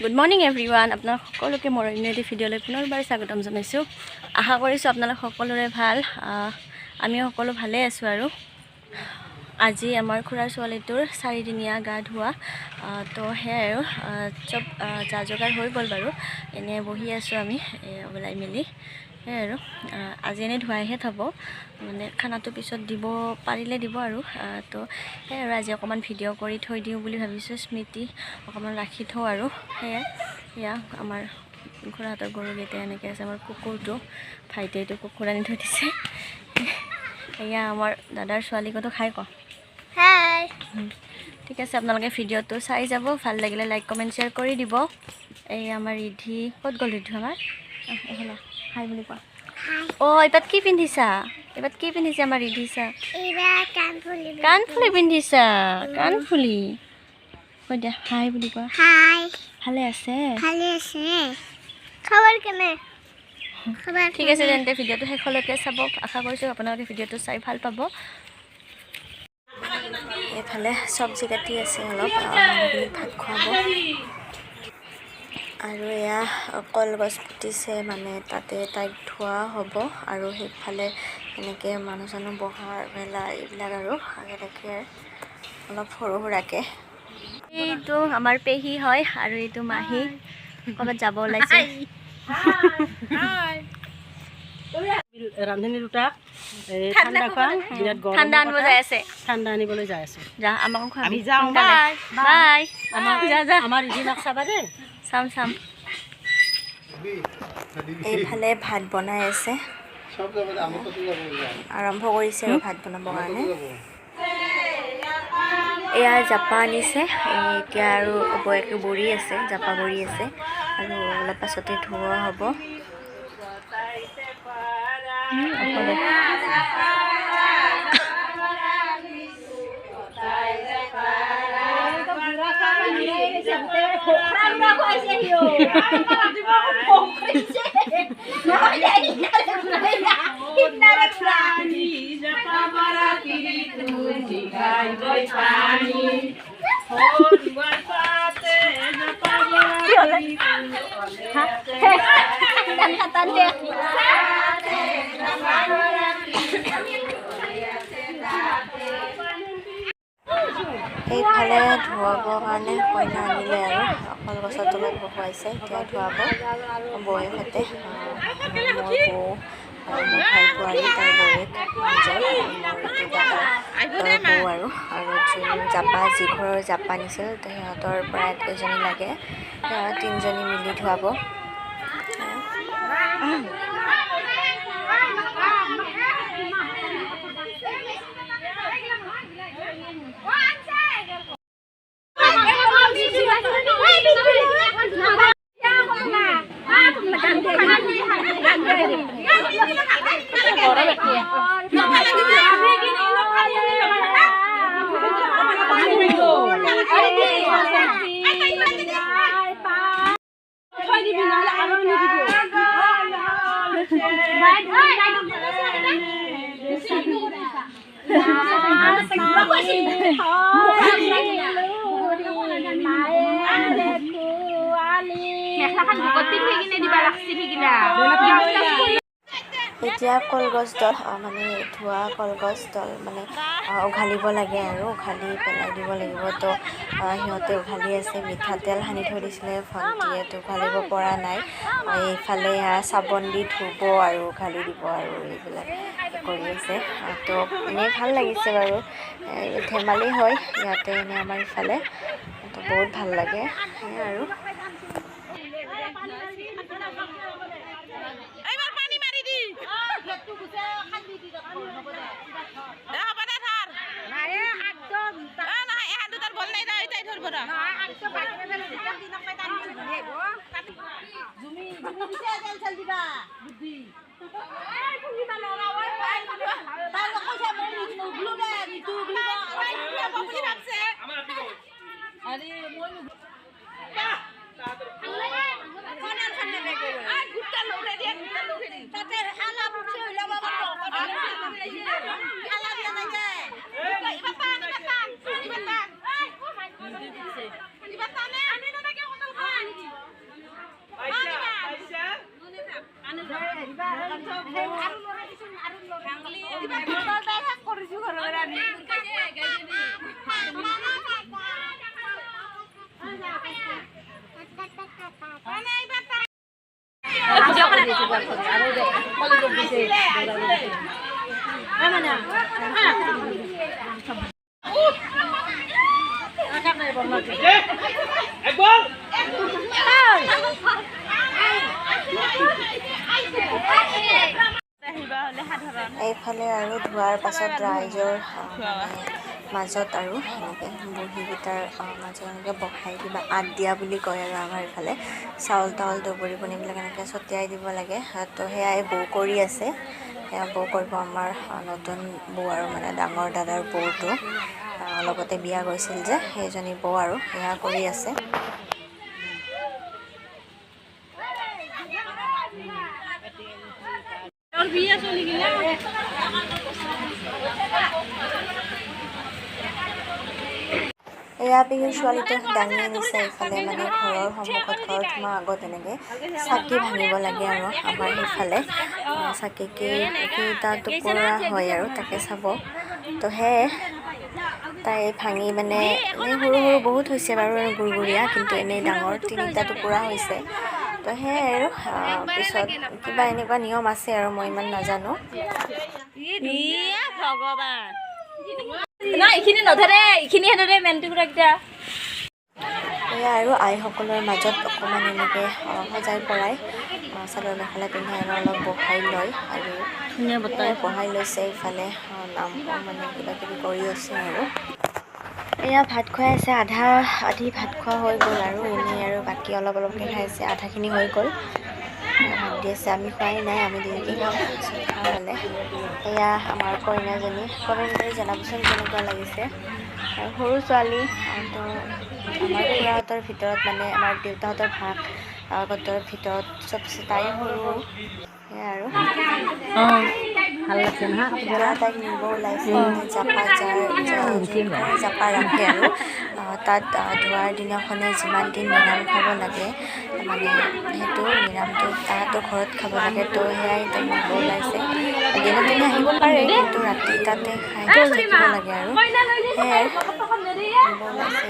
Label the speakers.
Speaker 1: Good morning everyone, আপোনালোক সকলোকে মোৰ অন্য এটি ভিডিঅ'লৈ পুনৰবাৰ স্বাগতম জনাইছোঁ। আশা কৰিছোঁ আপোনালোক সকলোৰে ভাল। আমিও সকলো ভালেই আছোঁ। আৰু আজি আমাৰ খুৰাৰ ছোৱালীটোৰ চাৰিদিনীয়া গা ধোৱা। তো সেয়াই আৰু চব যা যোগাৰ হৈ গ'ল বাৰু। এনেই বহি আছোঁ আমি ওলাই মেলি। সেয়াই আৰু আজি এনেই ধোৱাইহে থ'ব, মানে খানাটো পিছত দিব পাৰিলে দিব আৰু। তো সেয়াই আৰু আজি অকণমান ভিডিঅ' কৰি থৈ দিওঁ বুলি ভাবিছোঁ, স্মৃতি অকণমান ৰাখি থওঁ আৰু। সেয়াই, এয়া আমাৰ খুৰাহঁতৰ গৰুকেইটা এনেকৈ আছে। আমাৰ কুকুৰটো, ভাইটিয়ে এইটো কুকুৰ আনি থৈ দিছে। এয়া আমাৰ দাদাৰ ছোৱালীকতো খাই ক।
Speaker 2: হাই।
Speaker 1: ঠিক আছে, আপোনালোকে ভিডিঅ'টো চাই যাব, ভাল লাগিলে লাইক, কমেণ্ট, শ্বেয়াৰ কৰি দিব। এই আমাৰ ৰিধি ক'ত গ'ল? ৰিধু আমাৰ, এইফালে হাই বুলি কোৱা। অঁ, এইবাৰ কি পিন্ধিছা? এইবাৰ কি পিন্ধিছে আমাৰ ৰিধিছা?
Speaker 2: এইবাৰ কাণফুলি।
Speaker 1: কাণফুলি পিন্ধিছা? কাণফুলি কৈ দিয়া, হাই বুলি কোৱা।
Speaker 2: হাই।
Speaker 1: ভালে আছে?
Speaker 2: ভালে আছে। খবৰ কেনে? খবৰ?
Speaker 1: ঠিক আছে তেন্তে, ভিডিঅ'টো শেষলৈকে চাব। আশা কৰিছোঁ আপোনালোকে ভিডিঅ'টো চাই ভাল পাব। এইফালে চব্জি কাটি আছে অলপ, মানুহখিনিক ভাত খুৱাব। আৰু এয়া কলগছ পুতিছে, মানে তাতে তাইক ধোৱা হ'ব। আৰু সেইফালে এনেকৈ মানুহ চানুহ বহা মেলা এইবিলাক আৰু এনেকৈ অলপ সৰু সুৰাকৈ। এইটো আমাৰ পেহী হয় আৰু এইটো মাহী, ক'ৰবাত যাব ওলাইছে।
Speaker 3: ৰান্ধনী দুটাক এই ঠাণ্ডা খোৱা, বিৰাট গৰম।
Speaker 1: ঠাণ্ডা আনিব যাই আছে।
Speaker 3: ঠাণ্ডা আনিবলৈ যাই আছো।
Speaker 1: যা, আমাকো খোৱাবি।
Speaker 3: আমি যাওঁ।
Speaker 1: সোনকালে। বাই।
Speaker 3: আমাৰ
Speaker 1: যা যা।
Speaker 3: আমাৰ ৰিধিমাক চাবা দেই।
Speaker 1: চাম চাম। এইফালে ভাত বনাই আছে, আৰম্ভ কৰিছে আৰু ভাত বনাবৰ কাৰণে। এয়া জাপা আনিছে। এই এতিয়া আৰু বৌয়েকে বৰি আছে, জাপা বৰি আছে আৰু অলপ পাছতে ধোৱা হ'ব। অকলে। এইফালে ধুৱাবৰ কাৰণে কইনা আনিলে আৰু কলগছৰ তলত বহুৱাইছে। এতিয়া ধুৱাব বৌয়েকহঁতে, মোৰ বৌ আৰু মোৰ ভাই বোৱাৰী, তাৰ বৌয়েক নিজৰ আৰু মোৰ এইটো দাদাৰ বৌ আৰু আৰু যোন জাপা, যি ঘৰৰ জাপা নিছিল, সিহঁতৰ পৰা এজনী লাগে। সেয়া তিনিজনী মিলি ধুৱাব। এতিয়া কলগছডাল, মানে ধোৱা কলগছডাল মানে উঘালিব লাগে আৰু উঘালি পেলাই দিব লাগিব। তো সিহঁতে উঘালি আছে। মিঠাতেল সানি থৈ দিছিলে ভণ্টিয়ে, তো উঘালিব পৰা নাই। এইফালে চাবোন দি ধুব আৰু উঘালি দিব আৰু এইবিলাক কৰি আছে। তো এনেই ভাল লাগিছে বাৰু, ধেমালি হয় ইয়াতে এনেই আমাৰ ইফালে তো বহুত ভাল লাগে। সেয়াই আৰু এইফালে আৰু ধোৱাৰ পাছত ৰাইজৰ মাজত আৰু এনেকৈ বুঢ়ীকেইটাৰ মাজত এনেকৈ বহাই কিবা আঁত দিয়া বুলি কয় আৰু আমাৰ এইফালে চাউল তাউল দবৰি এইবিলাক এনেকৈ ছটিয়াই দিব লাগে। তো সেয়াই বৌ কৰি আছে, সেয়া বৌ কৰিব আমাৰ নতুন বৌ আৰু মানে ডাঙৰ দাদাৰ বৌটো লগতে বিয়া গৈছিল যে সেইজনী বৌ আৰু সেয়া কৰি আছে। এয়া পেহীৰ ছোৱালীটো দাঙি আনিছে এইফালে মানে ঘৰৰ সন্মুখত ঘৰত সোমোৱাৰ আগত এনেকৈ চাকি ভাঙিব লাগে আৰু আমাৰ সেইফালে চাকি কেইটা টুকুৰা হয় আৰু তাকে চাব। তো সেয়ে তাই ভাঙি মানে এনেই সৰু সৰু বহুত হৈছে বাৰু আৰু গুৰগুৰীয়া, কিন্তু এনেই ডাঙৰ 3টা টুকুৰা হৈছে। তো সেয়াই আৰু পিছত কিবা এনেকুৱা নিয়ম আছে আৰু মই ইমান নাজানো। এয়া আৰু আইসকলৰ মাজত অকণমান এনেকৈ সজাই পৰাই চাদৰ মেখেলা পিন্ধাই আৰু অলপ বহাই লয় আৰু বহাই লৈছে। ইফালে নাম মানে কিবা কিবি কৰি আছে আৰু এয়া ভাত খুৱাই আছে। আধা আধি ভাত খোৱা হৈ গ'ল আৰু এনেই আৰু বাকী অলপ অলপকৈ খাই আছে, আধাখিনি হৈ গ'ল। ভাত দি আছে, আমি খোৱাই নাই, আমি দেৰিকৈ খাম খাওঁ হ'লে। এয়া আমাৰ কইনাজনী, কমেণ্ট কৰি জনাবচোন কেনেকুৱা লাগিছে। আৰু সৰু ছোৱালী, তো আমাৰ খুৰাহঁতৰ ভিতৰত মানে আমাৰ দেউতাহঁতৰ ভাগহঁতৰ ভিতৰত চবচে তাই সৰু। সেয়া আৰু তাইক নিব ওলাইছে জাপা, যাৰ জাপা ৰাখে আৰু তাত ধোৱাৰ দিনাখনে যিমান দিন নিৰাম খাব লাগে মানে সেইটো নিৰামটো তাহাঁতৰ ঘৰত খাব লাগে। তো সেয়াই তাইক নিব ওলাইছে। দিনত দিনে আহিব পাৰে কিন্তু ৰাতি তাতে খাই থাকিব লাগে আৰু সেয়াই নিব ওলাইছে।